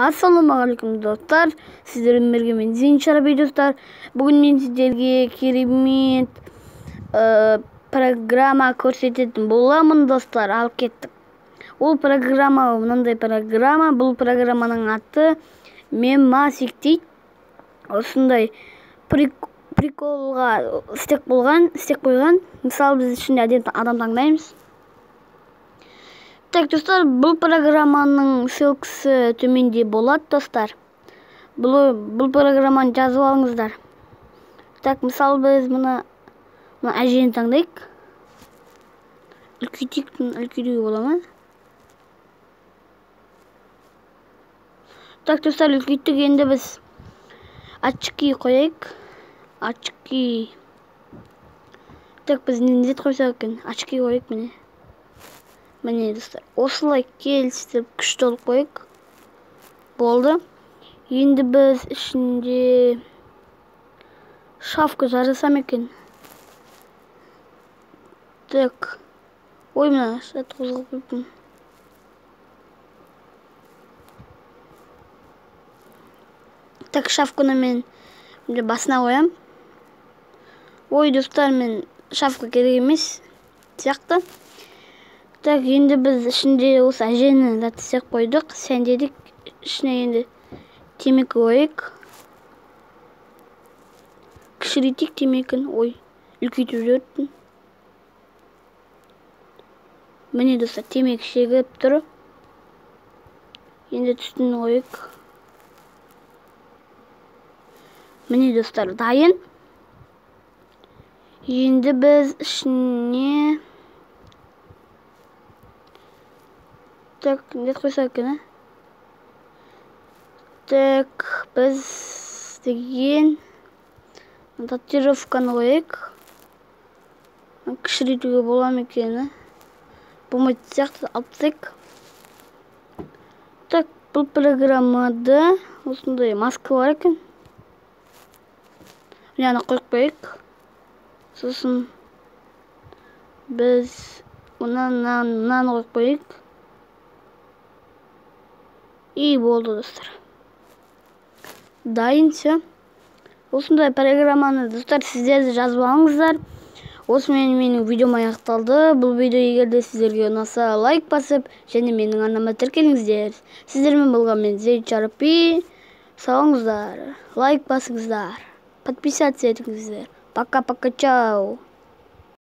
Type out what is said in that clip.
Ассалаумағалейкум достар, сіздермен бірге мен Зейін Шараби достар. Бүгін мен сіздерге керемет программа көрсететін боламын достар. Алып кеттік. Ол программа мынандай программа. Бұл программаның аты Мемасик дейді. Осындай приколға істеп қойған. Мысалы, біз ішінде адам таңдаймыз. Так, достар, бұл программаның ссылкасы төменде болады, достар. Бұл программаны жазып алыңыздар. Так, мысалы, біз мына әжені таңдайық. Үлкейтейік, үлкейтуге бола ма? Так, достар, үлкейттік. Енді біз очки қояйық. Очки. Так, біз не қойсақ екен? Очки қояйық, міне. Міне, достар, осылай келістіріп күшті болып қойық. Болды. Енді біз ішінде шапка жарасам екен. Так. Ой, мына шат қозғалып қойыппын. Так, шапканы мен басына қоям. Ой, достар, мен шапка керек емес сияқты. Так, енді біз ішінде осы әжені зат істеп қойдық. Сәндедік. Ішіне енді темекі қояйық. Кішірейтейік темекіні. Ой, үлкейтіп жіберіппін. Міне, достар, темекі шегіп тұр. Енді түтін қояйық. Міне, достар, дайын. Енді біз ішіне так, не қойсақ екен, а? Так, біз деген татуировканы қояйық. Кішірейтуге бола ма екен, а? Болмайтын сияқты, алып тастайық. Так, бұл программада осындай маска бар екен. Мынаны қойып қояйық. Сосын біз мынаны қойып қояйық. И болды, достар. Дайын все. Осындай программаны, достар, сіздер де жазып алыңыздар. Осымен менің видеом аяқталды. Бұл видео егер де сіздерге ұнаса, лайк басып, және менің арнама тіркеліңіздер. Сіздермен болған мен Зейін Шараби. Сау болыңыздар. Лайк басыңыздар. Подписаться етіңіздер. Пока-пока, чао.